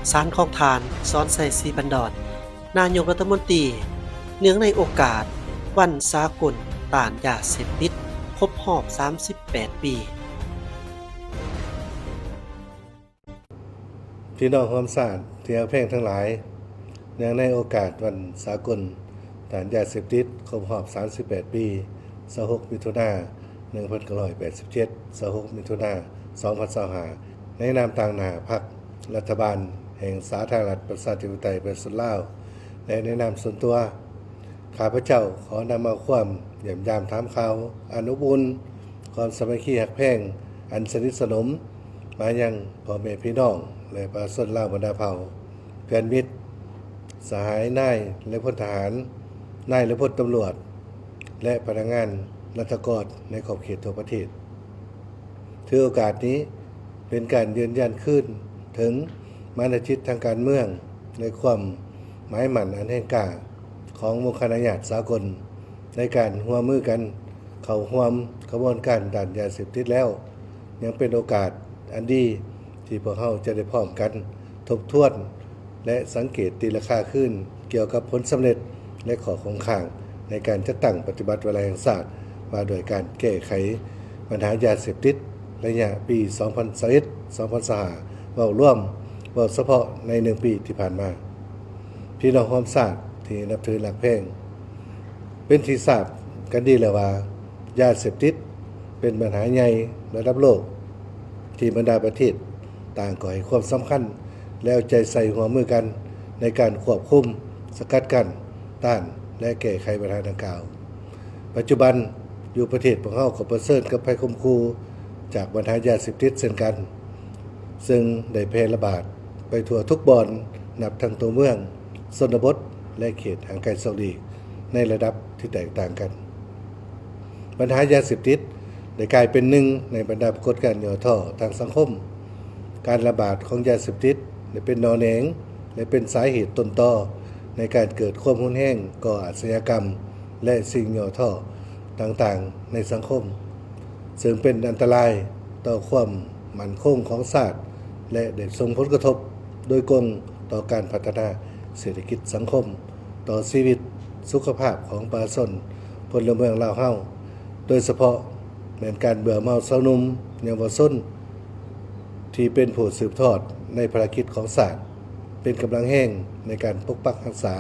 ສານຂອງທ່ານ ສອນໄຊ ສີພັນດອນ ນາຍົກລັດຖະມົນຕີ ເນື່ອງໃນໂອກາດວັນສາກົນຕ້ານຢາເສບຕິດ ຄົບຮອບສາມສິບແປດປີ. ພີ່ນ້ອງຮ່ວມຊາດທີ່ຮັກແພງທັງຫຼາຍ, ເນື່ອງໃນໂອກາດວັນສາກົນຕ້ານຢາເສບຕິດ ຄົບຮອບສາມສິບແປດປີ ຊາວຫົກ ມິຖຸນາ ໜຶ່ງພັນເກົ້າຮ້ອຍແປດສິບເຈັດ ຊາວຫົກ ມິຖຸນາ ສອງພັນຊາວຫ້າ ໃນນາມຕາງໜ້າພັກ, ລັດຖະບານແຫ່ງສາທາລະນະລັດ ປະຊາທິປະໄຕ ປະຊາຊົນລາວ ແລະ ໃນນາມສ່ວນຕົວ, ຂ້າພະເຈົ້າຂໍນຳເອົາຄວາມຢ້ຽມຢາມຖາມຂ່າວອັນອົບອຸ່ນ, ຄວາມສາມັກຄີຮັກແພງອັນສະໜິດສະໜົມ ມາຍັງພໍ່ແມ່ພີ່ນ້ອງ ແລະ ປະຊາຊົນລາວບັນດາເຜົ່າ, ເພື່ອນມິດ, ສະຫາຍນາຍ ແລະ ພົນທະຫານ, ນາຍ ແລະ ພົນຕຳຫຼວດ ແລະ ພະນັກງານລັດຖະກອນໃນຂອບເຂດທົ່ວປະເທດ. ຖືໂອກາດນີ້ເປັນການຢືນຢັນຄືນເຖິງມານະຈິດທາງການເມືອງ ແລະ ຄວາມໝາຍໝັ້ນອັນແຮງກ້າຂອງວົງຄະນະຍາດສາກົນ ໃນການຮ່ວມມືກັນເຂົ້າຮ່ວມຂະບວນການຕ້ານຢາເສບຕິດແລ້ວ, ຍັງເປັນໂອກາດອັນດີທີ່ພວກເຮົາຈະໄດ້ພ້ອມກັນທົບທວນ ແລະ ສັງເກດຕີລາຄາຄືນກ່ຽວກັບຜົນສຳເລັດ ແລະ ຂໍ້ຄົງຄ້າງໃນການຈັດຕັ້ງປະຕິບັດວາລະແຫ່ງຊາດ ວ່າດ້ວຍການແກ້ໄຂບັນຫາຢາເສບຕິດ ໄລຍະປີສອງພັນຊາວເອັດ ສອງພັນຊາວຫ້າ ເວົ້າລວມ, ເວົ້າສະເພາະໃນໜຶ່ງປີທີ່ຜ່ານມາ. ພີ່ນ້ອງຮ່ວມຊາດທີ່ນັບຖືຮັກແພງ, ເປັນທີ່ຊາບກັນດີແລ້ວວ່າ ຢາເສບຕິດເປັນບັນຫາໃຫຍ່ລະດັບໂລກ ທີ່ບັນດາປະເທດຕ່າງກໍໃຫ້ຄວາມສຳຄັນ ແລະ ເອົາໃຈໃສ່ຮ່ວມມືກັນໃນການຄວບຄຸມ, ສະກັດກັ້ນ, ຕ້ານ ແລະ ແກ້ໄຂບັນຫາດັ່ງກ່າວ. ປັດຈຸບັນຢູ່ປະເທດພວກເຮົາກໍປະເຊີນກັບໄພຂົ່ມຂູ່ຈາກບັນຫາຢາເສບຕິດເຊັ່ນກັນ, ເຊິ່ງໄດ້ແຜ່ລະບາດໄປທົ່ວທຸກບ່ອນ, ນັບທັງຕົວເມືອງ, ຊົນນະບົດ ແລະ ເຂດຫ່າງໄກສອກຫຼີກ ໃນລະດັບທີ່ແຕກຕ່າງກັນ. ບັນຫາຢາເສບຕິດໄດ້ກາຍເປັນໜຶ່ງໃນບັນດາປາກົດການຫຍໍ້ທໍ້ທາງສັງຄົມ. ການລະບາດຂອງຢາເສບຕິດໄດ້ເປັນໜໍ່ແໜງ ແລະ ເປັນສາເຫດຕົ້ນຕໍໃນການເກີດຄວາມຮຸນແຮງ, ກໍ່ອາຊະຍາກຳ ແລະ ສິ່ງຫຍໍ້ທໍ້ຕ່າງໆໃນສັງຄົມ, ເຊິ່ງເປັນອັນຕະລາຍຕໍ່ຄວາມໝັ້ນຄົງຂອງຊາດ ແລະ ໄດ້ສົ່ງຜົນກະທົບໂດຍກົງຕໍ່ການພັດທະນາເສດຖະກິດສັງຄົມ, ຕໍ່ຊີວິດສຸຂະພາບຂອງປະຊາຊົນພົນລະເມືອງລາວເຮົາ, ໂດຍສະເພາະແມ່ນການເບື່ອເມົາຊາວໜຸ່ມເຍົາວະຊົນ ທີ່ເປັນຜູ້ສືບທອດໃນພາລະກິດຂອງຊາດ, ເປັນກຳລັງແຮງໃນການປົກປັກຮັກສາ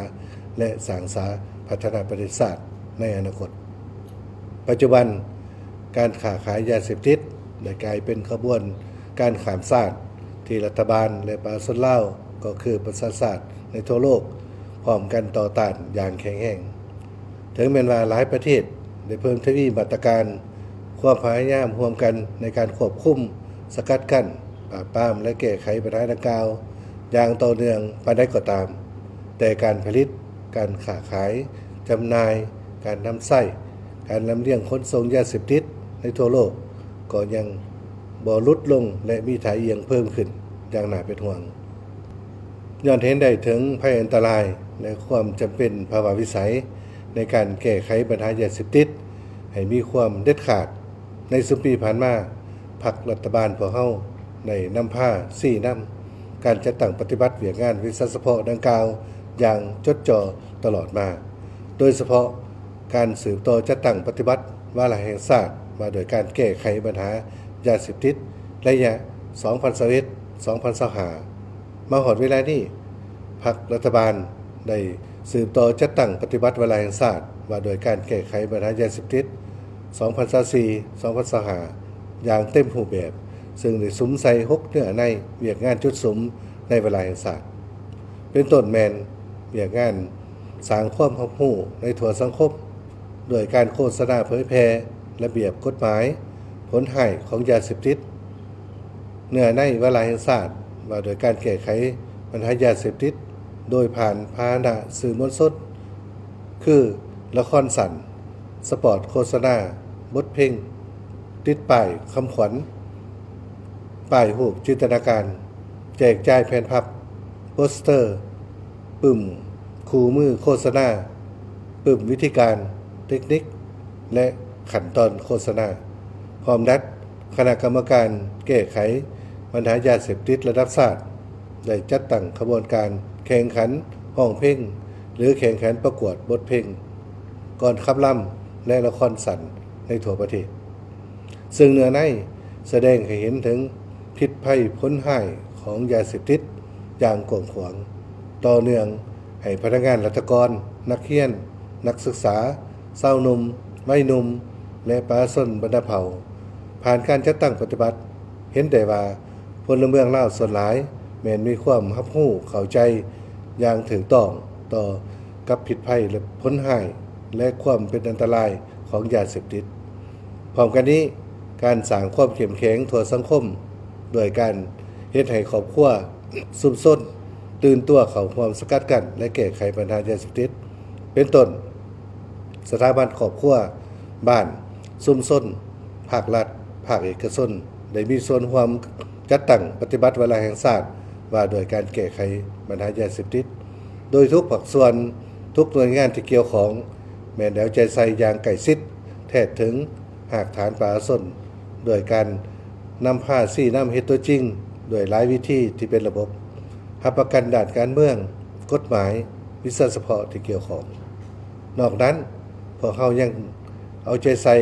ແລະ ສ້າງສາພັດທະນາປະເທດຊາດໃນອະນາຄົດ. ປັດຈຸບັນ, ການຄ້າຂາຍຢາເສບຕິດໄດ້ກາຍເປັນຂະບວນການຂ້າມຊາດ ທີ່ລັດຖະບານ ແລະ ປະຊາຊົນລາວ ກໍຄືປະຊາຊາດໃນທົ່ວໂລກ ພ້ອມກັນຕໍ່ຕ້ານຢ່າງແຂງແຮງ. ເຖິງແມ່ນວ່າຫຼາຍປະເທດໄດ້ເພີ່ມທະວີມາດຕະການ, ຄວາມພະຍາຍາມຮ່ວມກັນໃນການຄວບຄຸມ, ສະກັດກັ້ນ, ປາບປາມ ແລະ ແກ້ໄຂບັນຫາດັ່ງກ່າວຢ່າງຕໍ່ເນື່ອງປານໃດກໍຕາມ, ແຕ່ການຜະລິດ, ການຄ້າຂາຍ, ຈຳໜ່າຍ, ການນຳໃຊ້, ການລຳລຽງຂົນສົ່ງຢາເສບຕິດໃນທົ່ວໂລກກໍຍັງບໍ່ຫຼຸດລົງ ແລະ ມີທ່າອ່ຽງເພີ່ມຂຶ້ນຢ່າງໜ້າເປັນຫ່ວງ. ຍ້ອນເຫັນໄດ້ເຖິງໄພອັນຕະລາຍ ແລະ ຄວາມຈຳເປັນພາວະວິໄສໃນການແກ້ໄຂບັນຫາຢາເສບຕິດໃຫ້ມີຄວາມເດັດຂາດ, ໃນຊຸມປີຜ່ານມາ, ພັກລັດຖະບານພວກເຮົາໄດ້ນຳພາຊີ້ນຳການຈັດຕັ້ງປະຕິບັດວຽກງານວິຊາສະເພາະດັ່ງກ່າວຢ່າງຈົດຈໍ່ຕະຫຼອດມາ, ໂດຍສະເພາະ ການສືບຕໍ່ຈັດຕັ້ງປະຕິບັດວາລະແຫ່ງຊາດວ່າດ້ວຍການແກ້ໄຂບັນຫາຢາເສບຕິດ ໄລຍະສອງພັນຊາວເອັດ ສອງພັນຊາວຫ້າ ມາຮອດເວລານີ້, ພັກລັດຖະບານໄດ້ສືບຕໍ່ຈັດຕັ້ງປະຕິບັດວາລະແຫ່ງຊາດວ່າດ້ວຍການແກ້ໄຂບັນຫາຢາເສບຕິດ ສອງພັນຊາວສີ່ ສອງພັນຊາວຫ້າ ຢ່າງເຕັມຮູບແບບ, ເຊິ່ງໄດ້ສຸມໃສ່ຫົກເນື້ອໃນວຽກງານຈຸດສຸມໃນວາລະແຫ່ງຊາດ ເປັນຕົ້ນແມ່ນວຽກງານສ້າງຄວາມຮັບຮູ້ໃນທົ່ວສັງຄົມ ດ້ວຍການໂຄສະນາເຜີຍແຜ່ລະບຽບກົດໝາຍ, ຜົນຮ້າຍຂອງຢາເສບຕິດ, ເນື້ອໃນວາລະແຫ່ງຊາດວ່າດ້ວຍການແກ້ໄຂບັນຫາຢາເສບຕິດ ໂດຍຜ່ານພາຫະນະສື່ມວນຊົນ ຄື ລະຄອນສັ້ນ, ສະປອດໂຄສະນາ, ບົດເພງ, ຕິດປ້າຍຄຳຂວັນ, ປ້າຍຮູບຈິນຕະນາການ, ແຈກຈ່າຍແຜ່ນພັບ, ໂປສເຕີ, ປຶ້ມຄູ່ມືໂຄສະນາ, ປຶ້ມວິທີການ, ເຕັກນິກ ແລະ ຂັ້ນຕອນໂຄສະນາ, ພ້ອມດັດຄະນະກຳມະການແກ້ໄຂບັນຫາຢາເສບຕິດລະດັບຊາດ, ໄດ້ຈັດຕັ້ງຂະບວນການແຂ່ງຂັນຮ້ອງເພງ ຫຼື ແຂ່ງຂັນປະກວດບົດເພງ, ກອນຄຳລຳ ແລະ ລະຄອນສັ້ນໃນທົ່ວປະເທດ. ເຊິ່ງເນື້ອໃນສະແດງໃຫ້ເຫັນເຖິງພິດໄພຜົນຮ້າຍຂອງຢາເສບຕິດຢ່າງກວ້າງຂວາງ, ຕໍ່ເນື່ອງໃຫ້ພະນັກງານລັດຖະກອນ, ນັກຮຽນ, ນັກສຶກສາ, ຊາວໜຸ່ມ, ໄວໜຸ່ມ ແລະ ປະຊາຊົນບັນດາເຜົ່າ. ຜ່ານການຈັດຕັ້ງປະຕິບັດ, ເຫັນໄດ້ວ່າພົນລະເມືອງລາວສ່ວນຫຼາຍແມ່ນມີຄວາມຮັບຮູ້ເຂົ້າໃຈຢ່າງຖືກຕ້ອງຕໍ່ກັບພິດໄພ ແລະ ຜົນຮ້າຍ ແລະ ຄວາມເປັນອັນຕະລາຍຂອງຢາເສບຕິດ. ພ້ອມກັນນີ້, ການສ້າງຄວາມເຂັ້ມແຂງທົ່ວສັງຄົມ ດ້ວຍການເຮັດໃຫ້ຄອບຄົວ, ຊຸມຊົນຕື່ນຕົວເຂົ້າຮ່ວມສະກັດກັ້ນ ແລະ ແກ້ໄຂບັນຫາຢາເສບຕິດ ເປັນຕົ້ນ ສະຖາບັນຄອບຄົວ, ບ້ານ, ຊຸມຊົນ, ພາກລັດ, ພາກເອກະຊົນ ໄດ້ມີສ່ວນຮ່ວມຈັດຕັ້ງປະຕິບັດວາລະແຫ່ງຊາດວ່າດ້ວຍການແກ້ໄຂບັນຫາຢາເສບຕິດ, ໂດຍທຸກພາກສ່ວນ, ທຸກໜ່ວຍງານທີ່ກ່ຽວຂ້ອງ ແມ່ນໄດ້ເອົາໃຈໃສ່ຢ່າງໃກ້ຊິດ ແທດເຖິງຮາກຖານປະຊາຊົນ ດ້ວຍການນຳພາຊີ້ນຳເຮັດຕົວຈິງ ດ້ວຍຫຼາຍວິທີທີ່ເປັນລະບົບ, ຮັບປະກັນດ້ານການເມືອງ, ກົດໝາຍ, ວິຊາສະເພາະທີ່ກ່ຽວຂ້ອງ. ນອກນັ້ນ, ພວກເຮົາຍັງເອົາໃຈໃສ່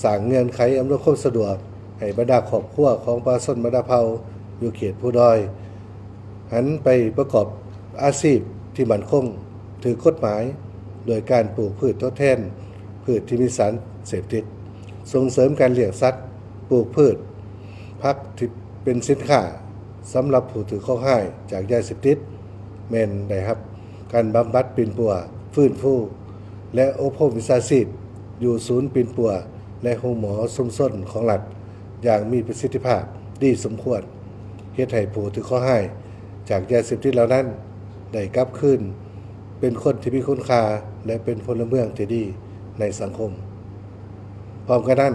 ສ້າງເງື່ອນໄຂອຳນວຍຄວາມສະດວກໃຫ້ບັນດາຄອບຄົວຂອງປະຊາຊົນບັນດາເຜົ່າຢູ່ເຂດພູດອຍ ຫັນໄປປະກອບອາຊີບທີ່ໝັ້ນຄົງ, ຖືກກົດໝາຍ ໂດຍການປູກພືດທົດແທນພືດທີ່ມີສານເສບຕິດ, ສົ່ງເສີມການລ້ຽງສັດ, ປູກພືດ, ຜັກທີ່ເປັນສິນຄ້າສຳລັບຜູ້ຖືກເຄາະຮ້າຍຈາກຢາເສບຕິດ ແມ່ນໄດ້ຮັບການບຳບັດປິ່ນປົວ, ຟື້ນຟູ ແລະ ອົບຮົມວິຊາຊີບຢູ່ສູນປິ່ນປົວ ແລະ ໂຮງໝໍຊຸມຊົນຂອງລັດຢ່າງມີປະສິດທິພາບດີສົມຄວນ, ເຮັດໃຫ້ຜູ້ຖືກເຄາະຮ້າຍຈາກຢາເສບຕິດເຫຼົ່ານັ້ນໄດ້ກັບຄືນເປັນຄົນທີ່ມີຄຸນຄ່າ ແລະ ເປັນພົນລະເມືອງທີ່ດີໃນສັງຄົມ. ພ້ອມກັນນັ້ນ,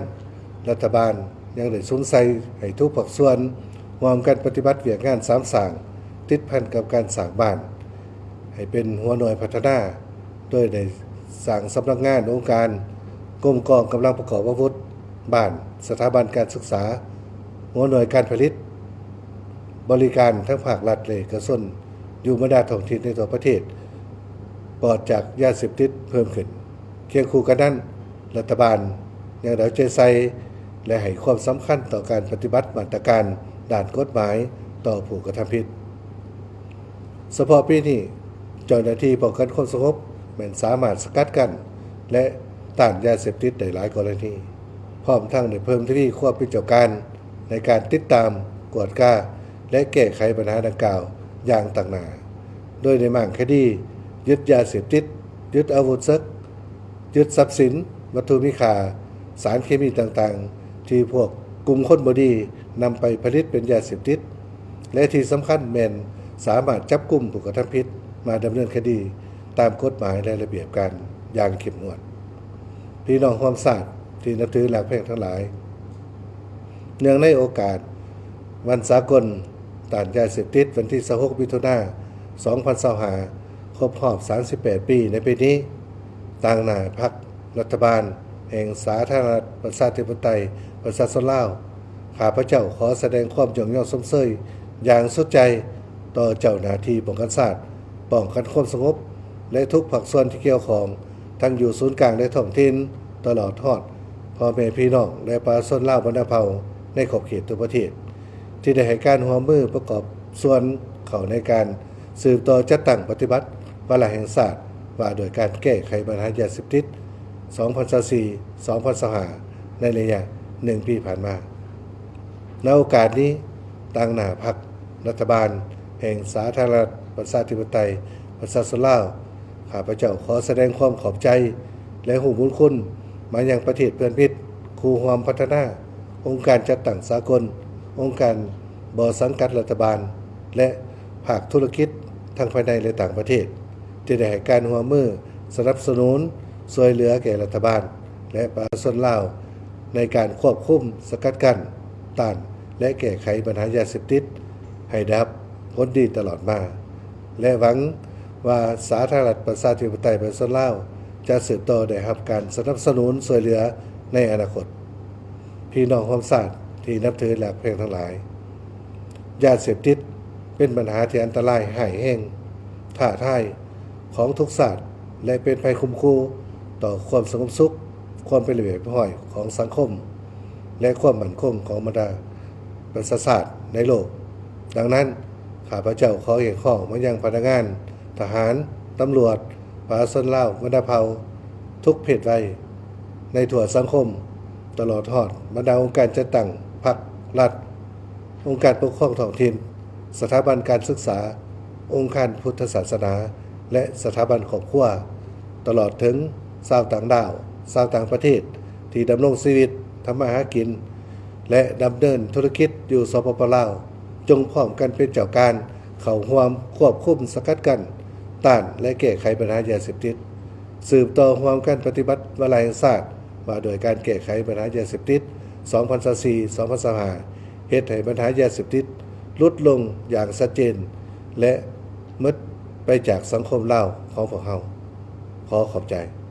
ລັດຖະບານຍັງໄດ້ສຸມໃສ່ໃຫ້ທຸກພາກສ່ວນຮ່ວມກັນປະຕິບັດວຽກງານສາມສ້າງ ຕິດພັນກັບການສ້າງບ້ານໃຫ້ເປັນຫົວໜ່ວຍພັດທະນາ ໂດຍໄດ້ສ້າງສຳນັກງານ, ອົງການ, ກົມກອງກຳລັງປະກອບອາວຸດ, ບ້ານ, ສະຖາບັນການສຶກສາ, ຫົວໜ່ວຍການຜະລິດ, ບໍລິການທັງພາກລັດ ແລະ ເອກະຊົນ ຢູ່ບັນດາທ້ອງຖິ່ນໃນທົ່ວປະເທດ ປອດຈາກຢາເສບຕິດເພີ່ມຂຶ້ນ. ຄຽງຄູ່ກັນນັ້ນ, ລັດຖະບານຍັງໄດ້ເອົາໃຈໃສ່ ແລະ ໃຫ້ຄວາມສຳຄັນຕໍ່ການປະຕິບັດມາດຕະການດ້ານກົດໝາຍຕໍ່ຜູ້ກະທຳຜິດ. ສະເພາະປີນີ້, ເຈົ້າໜ້າທີ່ປ້ອງກັນຄວາມສະຫງົບແມ່ນສາມາດສະກັດກັ້ນ ແລະ ຕ້ານຢາເສບຕິດໄດ້ຫຼາຍກໍລະນີ, ພ້ອມທັງໄດ້ເພີ່ມທະວີຄວາມເປັນເຈົ້າການໃນການຕິດຕາມ, ກວດກາ ແລະ ແກ້ໄຂບັນຫາດັ່ງກ່າວຢ່າງຕັ້ງໜ້າ, ໂດຍໄດ້ມ້າງຄະດີ, ຍຶດຢາເສບຕິດ, ຍຶດອາວຸດເສິກ, ຍຶດຊັບສິນ, ວັດຖຸມີຄ່າ, ສານເຄມີຕ່າງໆ ທີ່ພວກກຸ່ມຄົນບໍ່ດີນຳໄປຜະລິດເປັນຢາເສບຕິດ ແລະ ທີ່ສຳຄັນແມ່ນສາມາດຈັບກຸມຜູ້ກະທຳຜິດມາດຳເນີນຄະດີຕາມກົດໝາຍ ແລະ ລະບຽບການຢ່າງເຂັ້ມງວດ. ພີ່ນ້ອງຮ່ວມຊາດທີ່ນັບຖືຮັກແພງທັງຫຼາຍ, ເນື່ອງໃນໂອກາດວັນສາກົນຕ້ານຢາເສບຕິດ ວັນທີຊາວຫົກ ມິຖຸນາ ສອງພັນຊາວຫ້າ ຄົບຮອບສາມສິບແປດປີໃນປີນີ້, ຕາງໜ້າພັກ ລັດຖະບານແຫ່ງສາທາລະນະລັດ ປະຊາທິປະໄຕ ປະຊາຊົນລາວ, ຂ້າພະເຈົ້າຂໍສະແດງຄວາມຍ້ອງຍໍຊົມເຊີຍຢ່າງສຸດໃຈຕໍ່ເຈົ້າໜ້າທີ່ປ້ອງກັນຊາດ, ປ້ອງກັນຄວາມສະຫງົບ ແລະ ທຸກພາກສ່ວນທີ່ກ່ຽວຂ້ອງ, ທັງຢູ່ສູນກາງ ແລະ ທ້ອງຖິ່ນ, ຕະຫຼອດຮອດພໍ່ແມ່ພີ່ນ້ອງ ແລະ ປະຊາຊົນລາວບັນດາເຜົ່າໃນຂອບເຂດທົ່ວປະເທດ ທີ່ໄດ້ໃຫ້ການຮ່ວມມືປະກອບສ່ວນເຂົ້າໃນການ ສືບຕໍ່ຈັດຕັ້ງປະຕິບັດວາລະແຫ່ງຊາດວ່າດ້ວຍການແກ້ໄຂບັນຫາຢາເສບຕິດ ສອງພັນຊາວສີ່ ສອງພັນຊາວຫ້າ ໃນໄລຍະໜຶ່ງປີຜ່ານມາ. ໃນໂອກາດນີ້, ຕາງໜ້າພັກ ລັດຖະບານແຫ່ງສາທາລະນະລັດ ປະຊາທິປະໄຕ ປະຊາຊົນລາວ, ຂ້າພະເຈົ້າຂໍສະແດງຄວາມຂອບໃຈ ແລະ ຮູ້ບຸນຄຸນມາຍັງປະເທດເພື່ອນມິດ, ຄູ່ຮ່ວມພັດທະນາ, ອົງການຈັດຕັ້ງສາກົນ, ອົງການບໍ່ສັງກັດລັດຖະບານ ແລະ ພາກທຸລະກິດທັງພາຍໃນ ແລະ ຕ່າງປະເທດ ທີ່ໄດ້ໃຫ້ການຮ່ວມມືສະໜັບສະໜູນຊ່ວຍເຫຼືອແກ່ລັດຖະບານ ແລະ ປະຊາຊົນລາວ ໃນການຄວບຄຸມ, ສະກັດກັ້ນ, ຕ້ານ ແລະ ແກ້ໄຂບັນຫາຢາເສບຕິດໃຫ້ໄດ້ຮັບຜົນດີຕະຫຼອດມາ ແລະ ຫວັງວ່າສາທາລະນະລັດ ປະຊາທິປະໄຕ ປະຊາຊົນລາວ ຈະສືບຕໍ່ໄດ້ຮັບການສະໜັບສະໜູນຊ່ວຍເຫຼືອໃນອະນາຄົດ. ພີ່ນ້ອງຮ່ວມຊາດທີ່ນັບຖືຮັກແພງທັງຫຼາຍ, ຢາເສບຕິດ ເປັນບັນຫາທີ່ອັນຕະລາຍຮ້າຍແຮງ, ທ້າທາຍຂອງທຸກຊາດ ແລະ ເປັນໄພຂົ່ມຂູ່ຕໍ່ຄວາມສະຫງົບສຸກ, ຄວາມເປັນລະບຽບຮຽບຮ້ອຍຂອງສັງຄົມ ແລະ ຄວາມໝັ້ນຄົງຂອງບັນດາປະຊາຊາດໃນໂລກ. ດັ່ງນັ້ນ, ຂ້າພະເຈົ້າຂໍຮຽກຮ້ອງມາຍັງພະນັກງານ, ທະຫານ, ຕຳຫຼວດ, ປະຊາຊົນລາວບັນດາເຜົ່າທຸກເພດໄວໃນທົ່ວສັງຄົມ, ຕະຫຼອດຮອດບັນດາອົງການຈັດຕັ້ງພັກລັດ, ອົງການປົກຄອງທ້ອງຖິ່ນ, ສະຖາບັນການສຶກສາ, ອົງການພຸດທະສາສະໜາ ແລະ ສະຖາບັນຄອບຄົວ, ຕະຫຼອດເຖິງຊາວຕ່າງດ້າວ, ຊາວຕ່າງປະເທດທີ່ດຳລົງຊີວິດ, ທຳມາຫາກິນ ແລະ ດຳເນີນທຸລະກິດຢູ່ ສປປ ລາວ, ຈົ່ງພ້ອມກັນເປັນເຈົ້າການເຂົ້າຮ່ວມຄວບຄຸມ, ສະກັດກັ້ນ, ຕ້ານ ແລະ ແກ້ໄຂບັນຫາຢາເສບຕິດ, ສືບຕໍ່ຮ່ວມກັນປະຕິບັດວາລະແຫ່ງຊາດວ່າດ້ວຍການແກ້ໄຂບັນຫາຢາເສບຕິດ ສອງພັນຊາວສີ່ ສອງພັນຊາວຫ້າ ເຮັດໃຫ້ບັນຫາຢາເສບຕິດຫຼຸດລົງຢ່າງຊັດເຈນ ແລະ ໝົດໄປຈາກສັງຄົມລາວຂອງພວກເຮົາ. ຂໍຂອບໃຈ.